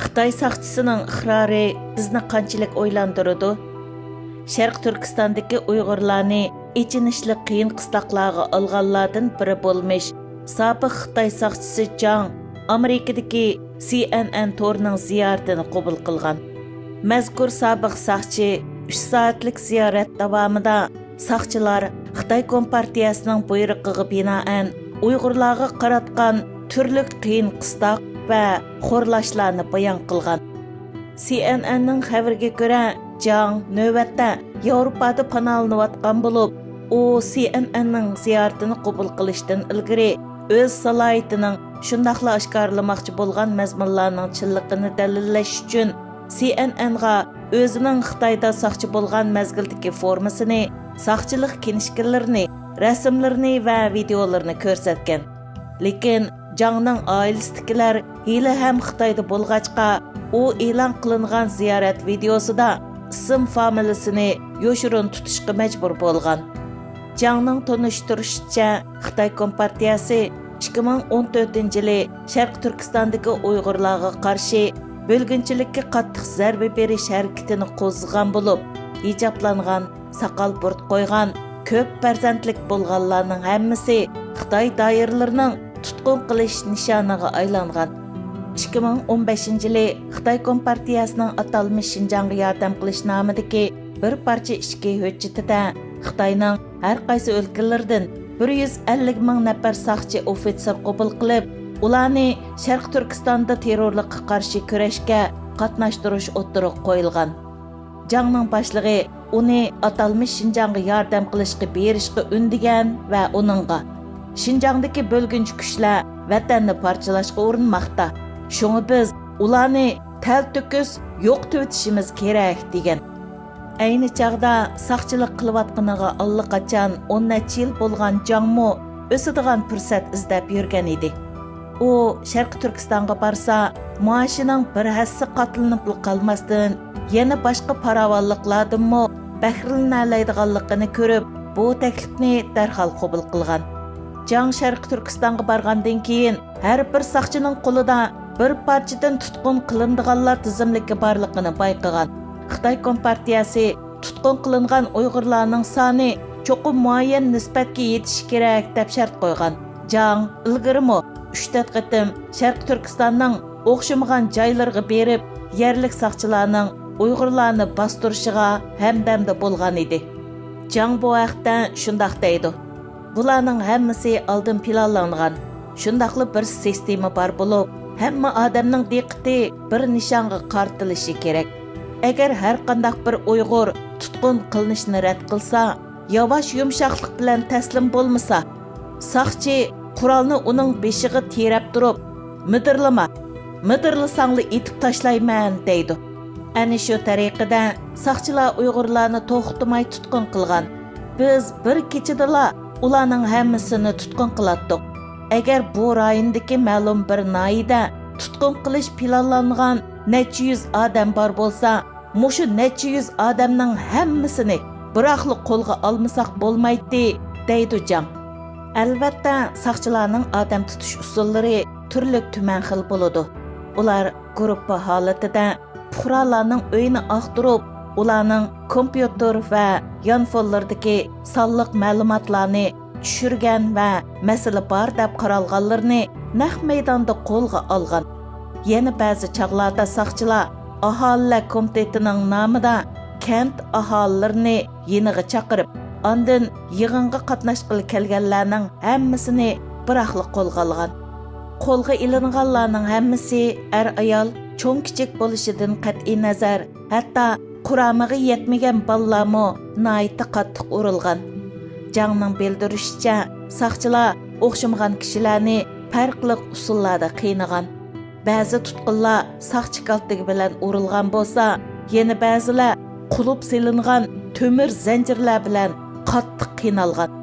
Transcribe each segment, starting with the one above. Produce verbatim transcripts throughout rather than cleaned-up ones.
خىتاي ساقچىسىنىڭ ئىقرارى بىزنى قانچىلىك ئويلاندۇرىدۇ؟ شەرقىي تۈركىستاندىكى ئۇيغۇرلارنى ئېچىنىشلىق قىيىن قىستاقلارغا ئالغانلاردىن بىرى بولمىش سابىق خىتاي ساقچىسى جاڭ ئامېرىكىدىكى سى ئېن ئېن تورىنىڭ زىيارىتىنى قوبۇل قىلغان. مەزكۇر سابىق ساقچى ئۈچ سائەتلىك زىيارەت داۋامىدا ساقچىلار خىتاي كومپارتىيەسىنىڭ بۇيرۇقىغا بىنائەن ئۇيغۇرلارغا قاراتقان تۈرلۈك قىيىن قىستاق ۋە خورلاشلارنى بايان قىلغان. سى ئېن ئېننىڭ خەۋىرىگە كۆرە، جاڭ نۆۋەتتە ياۋروپادا پاناھلىنىۋاتقان بولۇپ، ئۇ سى ئېن ئېننىڭ زىيارىتىنى قوبۇل قىلىشتىن ئىلگىرى ئۆز سالاھىيىتىنىڭ شۇنداقلا ئاشكارىلىماقچى بولغان مەزمۇنلارنىڭ چىنلىقىنى دەلىللەش ئۈچۈن، سى ئېن ئېنغا ئۆزىنىڭ خىتايدا ساقچى بولغان مەزگىلدىكى فورمىسىنى، ساقچىلىق كىنىشكىلىرىنى، رەسىملىرىنى ۋە ۋىدېئولىرىنى كۆرسەتكەن. لېكىن جاڭنىڭ ئائىلىسىدىكىلەر ھېلىھەم خىتايدا بولغاچقا، ئۇ ئېلان قىلىنغان زىيارەت ۋىدېئوسىدا ئىسىم فامىلىسىنى يوشۇرۇن تۇتۇشقا مەجبۇر بولغان. جاڭنىڭ تونۇشتۇرۇشىچە، خىتاي كومپارتىيەسى ئىككى مىڭ ئون تۆتىنچى يىلى شەرقىي تۈركىستاندىكى ئۇيغۇرلارغا قارشى بۆلگۈنچىلىككە قاتتىق زەربە بېرىش ھەرىكىتىنى قوزغىغان بولۇپ، ھىجابلانغان، ساقال بۇرۇت قويغان، كۆپ پەرزەنتلىك بولغانلارنىڭ ھەممىسى خىتاي دائىرىلىرىنىڭ تۇتقۇن قىلىش نىشانىغا ئايلانغان. ئىككى مىڭ ئون بەشىنچى يىلى خىتاي كومپارتىيەسىنىڭ ئاتالمىش شىنجاڭغا ياردەم قىلىش نامىدىكى بىر پارچە ئىچكى ھۆججىتىدە خىتاينىڭ ھەر قايسى ئۆلكىلىرىدىن بىر يۈز ئەللىك مىڭ نەپەر ساقچى ئوفىتسېر قوبۇل قىلىپ، ئۇلارنى شەرقىي تۈركىستاندا تېررورلۇققا قارشى كۈرەشكە قاتناشتۇرۇش ئوتتۇرىغا قويۇلغان. جاڭنىڭ باشلىقى ئۇنى ئاتالمىش شىنجاڭغا ياردەم قىلىشقا بېرىشقا ئۈندىگەن ۋە ئۇنىڭغا، شىنجاڭدىكى بۆلگۈنچى كۈچلەر ۋەتەننى پارچىلاشقا ئۇرۇنماقتا، شۇڭا بىز ئۇلارنى تەلتۆكۈس يوقىتىۋېتىشىمىز كېرەك، دېگەن. ئەينى چاغدا ساقچىلىق قىلىۋاتقىنىغا ئاللىقاچان ئون نەچچە يىل بولغان جاڭمۇ ئۆسىدىغان پۇرسەت ئىزدەپ يۈرگەن ئىدى. ئۇ شەرقىي تۈركىستانغا بارسا، مائاشىنىڭ بىر ھەسسە قاتلىنىپلا قالماستىن، يەنە باشقا پاراۋانلىقلاردىنمۇ بەھرىلىنەلەيدىغانلىقىنى كۆرۈپ، بۇ تەكلىپنى دەرھال قوبۇل قىلغان. جاڭ شەرقىي تۈركىستانغا بارغاندىن كېيىن، ھەر بىر ساقچىنىڭ قولىدا بىر پارچىدىن تۇتقۇن قىلىنىدىغانلار تىزىملىكى بارلىقىنى بايقىغان. خىتاي كومپارتىيەسى تۇتقۇن قىلىنغان ئۇيغۇرلارنىڭ سانى چوقۇم مۇئەييەن نىسبەتكە يېتىشى كېرەك، دەپ شەرت قويغان. جاڭ ئىلگىرىمۇ ئۈچ تۆت قېتىم شەرقىي تۈركىستاننىڭ ئوخشىمىغان جايلىرىغا بېرىپ، يەرلىك ساقچىلارنىڭ ئۇيغۇرلارنى باستۇرۇشىغا ھەمدەمدە بولغان ئىدى. جاڭ بۇ ھەقتە شۇنداق دەيدۇ: بۇلارنىڭ ھەممىسى ئالدىن پىلانلانغان، شۇنداقلا بىر سىستېما بار بولۇپ، ھەممە ئادەمنىڭ دىققىتى بىر نىشانغا قارىتىلىشى كېرەك. ئەگەر ھەر قانداق بىر ئۇيغۇر تۇتقۇن قىلىنىشنى رەت قىلسا، ياۋاش يۇمشاقلىق بىلەن تەسلىم بولمىسا، ساقچى قورالنى ئۇنىڭ بېشىغا تىرەپ تۇرۇپ، مىدىرلىما، مىدىرلىساڭلا ئېتىپ تاشلايمەن، دەيدۇ. ئەنە شۇ تەرىقىدە ساقچىلار ئۇيغۇرلارنى توختىماي تۇتقۇن قىلغان. بىز بىر كېچىدىلا ئۇلارنىڭ ھەممىسىنى تۇتقۇن قىلاتتۇق. ئەگەر بۇ رايوندىكى مەلۇم بىر ناھىيەدە تۇتقۇن قىلىش پىلانلانغان نەچچە يۈز ئادەم بار بولسا، مۇشۇ نەچچە يۈز ئادەمنىڭ ھەممىسىنى بىراقلا قولغا ئالمىساق بولمايتتى، دەيدۇ جاڭ. ئەلۋەتتە، ساقچىلارنىڭ ئادەم تۇتۇش ئۇسۇللىرى تۈرلۈك تۈمەن خىل بولىدۇ. ئۇلار گۇرۇپپا ھالىتىدە پۇقرالارنىڭ ئۆيىنى ئاختۇرۇپ، ئۇلارنىڭ كومپيۇتېر ۋە يانفونلىرىدىكى سانلىق مەلۇماتلارنى چۈشۈرگەن ۋە مەسىلە بار دەپ قارالغانلىرىنى نەق مەيداندا قولغا ئالغان. يەنە بەزى چاغلاردا ساقچىلار ئاھالىلەر كومىتېتىنىڭ نامىدا كەنت ئاھالىلىرىنى يېنىغا چاقىرىپ، ئاندىن يىغىنغا قاتناشقىلى كەلگەنلەرنىڭ ھەممىسىنى بىراقلا قولغا ئالغان. قولغا ئېلىنغانلارنىڭ ھەممىسى ئەر-ئايال، چوڭ-كىچىك بولۇشىدىن قەتئىينەزەر، ھەتتا قۇرامىغا يەتمىگەن بالىلارمۇ ناھايىتى قاتتىق ئۇرۇلغان. جاڭنىڭ بىلدۈرۈشىچە، ساقچىلار ئوخشىمىغان كىشىلەرنى پەرقلىق ئۇسۇللاردا قىينىغان. بەزى تۇتقۇنلار ساقچى كالتىكى بىلەن ئۇرۇلغان بولسا، يەنە بەزىلەر قۇلۇپ سېلىنغان تۆمۈر زەنجىرلەر بىلەن قاتتىق قىينالغان.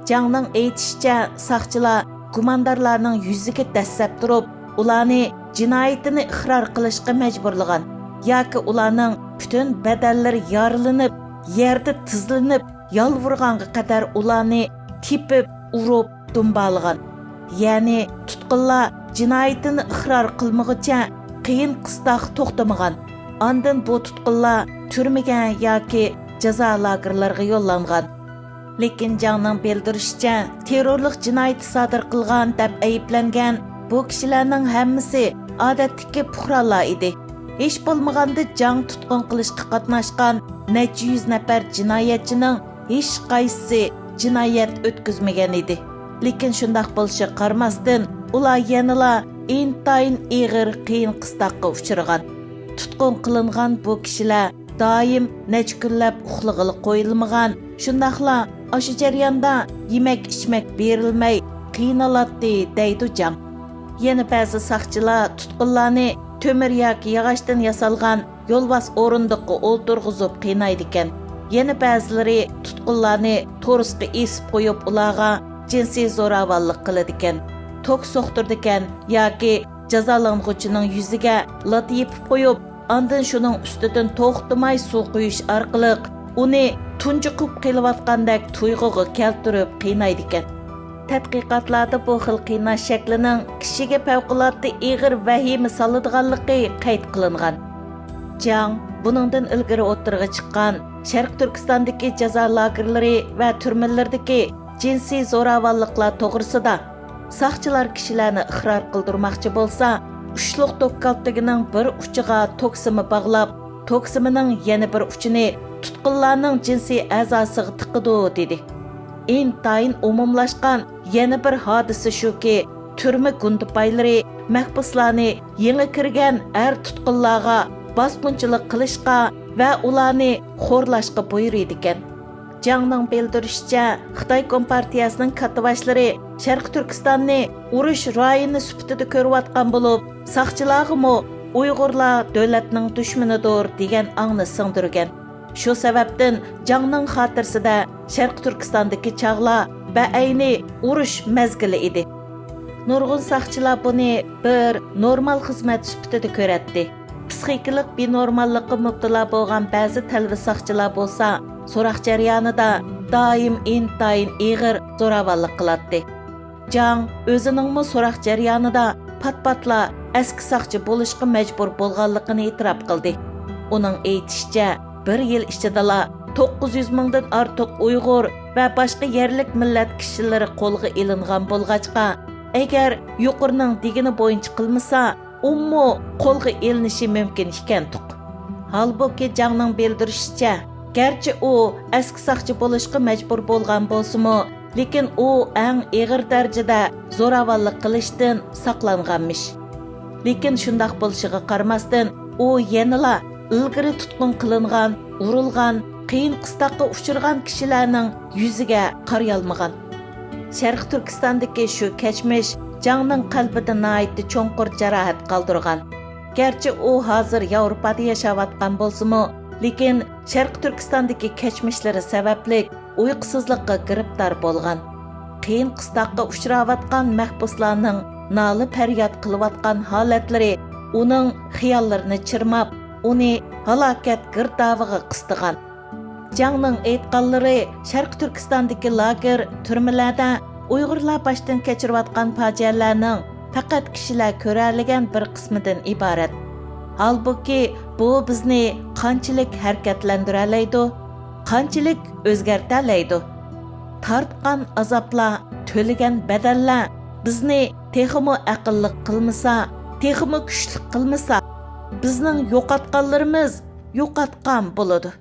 جاڭنىڭ ئېيتىشىچە، ساقچىلار گۇماندارلارنىڭ يۈزىگە دەسسەپ تۇرۇپ، ئۇلارنى جىنايىتىنى ئىقرار قىلىشقا مەجبۇرلىغان ياكى ئۇلارنىڭ پۈتۈن بەدەنلىرى يارىلىنىپ، يەردە تىزلىنىپ يالۋۇرغانغا قەدەر ئۇلارنى تېپىپ، ئۇرۇپ، دۇمبالىغان. يەنى تۇتقۇنلار جىنايىتىنى ئىقرار قىلمىغۇچە قىيىن قىستاق توختىمىغان. ئاندىن بۇ تۇتقۇنلار تۈرمىگە ياكى جازا لاگېرلىرىغا يوللانغان. لېكىن جاڭنىڭ بىلدۈرۈشىچە، تېررورلۇق جىنايىتى سادىر قىلغان دەپ ئەيىبلەنگەن بۇ كىشىلەرنىڭ ھەممىسى ئادەتتىكى پۇقرالار ئىدى. ھېچ بولمىغاندا جاڭ تۇتقۇن قىلىشقا قاتناشقان نەچچە يۈز نەپەر جىنايەتچىنىڭ ھېچقايسىسى جىنايەت ئۆتكۈزمىگەن ئىدى. لېكىن شۇنداق بولۇشىغا قارىماستىن، ئۇلار يەنىلا ئىنتايىن ئېغىر قىيىن قىستاققا ئۇچرىغان. تۇتقۇن قىلىنغان بۇ كىشىلەر دائىم نەچچە كۈنلەپ ئۇخلىغىلى قويۇلمىغان، شۇنداقلا ئاشۇ جەرياندا يېمەك-ئىچمەك بېرىلمەي قىينىلاتتى، دەيدۇ جاڭ. يەنە بەزى ساقچىلار تۇتقۇنلارنى تۆمۈر ياكى ياغاچتىن ياسالغان يولۋاس ئورۇندۇققا ئولتۇرغۇزۇپ قىينايدىكەن. يەنە بەزىلىرى تۇتقۇنلارنى تورۇسقا ئېسىپ قويۇپ، ئۇلارغا جىنسىي زوراۋانلىق قىلىدىكەن. توك سوقتۇرىدىكەن ياكى جازالانغۇچىنىڭ يۈزىگە لاتا يېپىپ قويۇپ، ئاندىن شۇنىڭ ئۈستىدىن توختىماي سۇ قۇيۇش ئارقىلىق ئۇنى تۇنجۇقۇپ قېلىۋاتقاندەك تۇيغۇغا كەلتۈرۈپ قىينايدىكەن. تەتقىقاتلاردا بۇ خىل قىيناش شەكلىنىڭ كىشىگە پەۋقۇلئاددە ئېغىر ۋەھىمە سالىدىغانلىقى قەيت قىلىنغان. جاڭ بۇنىڭدىن ئىلگىرى ئوتتۇرىغا چىققان شەرقىي تۈركىستاندىكى جازا لاگېرلىرى ۋە تۈرمىلىرىدىكى جىنسىي زوراۋانلىقلار توغرىسىدا، ساقچىلار كىشىلەرنى ئىقرار قىلدۇرماقچى بولسا، ئۇچلۇق توك كالتىكىنىڭ بىر ئۇچىغا توك سىمى باغلاپ، توك سىمىنىڭ يەنە بىر ئۇچىنى تۇتقۇنلارنىڭ جىنسىي ئەزاسىغا تىقىدۇ، دېدى. ئىنتايىن ئومۇملاشقان يەنە بىر ھادىسە شۇكى، تۈرمە گۇندىپايلىرى مەھبۇسلارنى يېڭى كىرگەن ئەر تۇتقۇنلارغا باسقۇنچىلىق قىلىشقا ۋە ئۇلارنى خورلاشقا بۇيرۇيدىكەن. جاڭنىڭ بىلدۈرۈشىچە، خىتاي كومپارتىيەسىنىڭ كاتتىباشلىرى شەرقىي تۈركىستاننى ئۇرۇش رايونى سۈپىتىدە كۆرۈۋاتقان بولۇپ، ساقچىلارغىمۇ ئۇيغۇرلار دۆلەتنىڭ دۈشمىنىدۇر دېگەن ئاڭنى سىڭدۈرگەن. شۇ سەۋەبتىن جاڭنىڭ خاتىرىسىدە شەرقىي تۈركىستاندىكى چاغلار بەئەينى ئۇرۇش مەزگىلى ئىدى. نۇرغۇن ساقچىلار بۇنى بىر نورمال خىزمەت سۈپىتىدە كۆرەتتى. پىسخىكىلىق بىنورماللىققا مۇپتىلا بولغان بەزى تەلۋە ساقچىلار بولسا، سوراق جەريانىدا دائىم ئىنتايىن ئېغىر زوراۋانلىق قىلاتتى. جاڭ ئۆزىنىڭمۇ سوراق جەريانىدا پات-پاتلا ئەسكى ساقچى بولۇشقا مەجبۇر بولغانلىقىنى ئېتىراپ قىلدى. ئۇنىڭ ئېيتىشىچە، بىر يىل ئىچىدىلا توققۇز يۈز مىڭدىن ئارتۇق ئۇيغۇر ۋە باشقا يەرلىك مىللەت كىشىلىرى قولغا ئېلىنغان بولغاچقا، ئەگەر يۇقىرىنىڭ دېگىنى بويىچە قىلمىسا، ئۇمۇ قولغا ئېلىنىشى مۇمكىن ئىكەنتۇق. ھالبۇكى، جاڭنىڭ بىلدۈرۈشىچە، گەرچە ئۇ ئەسكى ساقچى بولۇشقا مەجبۇر بولغان بولسىمۇ، لېكىن ئۇ ئەڭ ئېغىر دەرىجىدە زوراۋانلىق قىلىشتىن ساقلانغانمىش. لېكىن شۇنداق بولۇشىغا قارىماستىن، ئۇ يەنىلا ئىلگىرى تۇتقۇن قىلىنغان، ئۇرۇلغان، قىيىن قىستاققا ئۇچرىغان كىشىلەرنىڭ يۈزىگە قارىيالمىغان. شەرقىي تۈركىستاندىكى شۇ كەچمىش جاڭنىڭ قەلبىدە ناھايىتى چوڭقۇر جاراھەت قالدۇرغان. گەرچە ئۇ ھازىر ياۋروپادا ياشاۋاتقان بولسىمۇ، لېكىن شەرقىي تۈركىستاندىكى كەچمىشلىرى سەۋەبلىك ئۇيقۇسىزلىققا گىرىپتار بولغان. قىيىن قىستاققا ئۇچراۋاتقان مەھبۇسلارنىڭ نالە-پەرياد قىلىۋاتقان ھالەتلىرى ئۇنىڭ خىياللىرىنى چىرماپ، ئۇنى ھالاكەت گىردابىغا قىستىغان. جاڭنىڭ ئېيتقانلىرى شەرقىي تۈركىستاندىكى لاگېر، تۈرمىلەردە ئۇيغۇرلار باشتىن كەچۈرۈۋاتقان پاجىئەلەرنىڭ پەقەت كىشىلەر كۆرەلىگەن بىر قىسمىدىن ئىبارەت. ھالبۇكى، بۇ بىزنى قانچىلىك ھەرىكەتلەندۈرەلەيدۇ، قانچىلىك ئۆزگەرتەلەيدۇ؟ تارتقان ئازابلار، تۆلىگەن بەدەللەر بىزنى تېخىمۇ ئەقىللىق قىلمىسا، تېخىمۇ كۈچلۈك قىلمىسا، بىزنىڭ يوقاتقانلىرىمىز يوقاتقان بولىدۇ.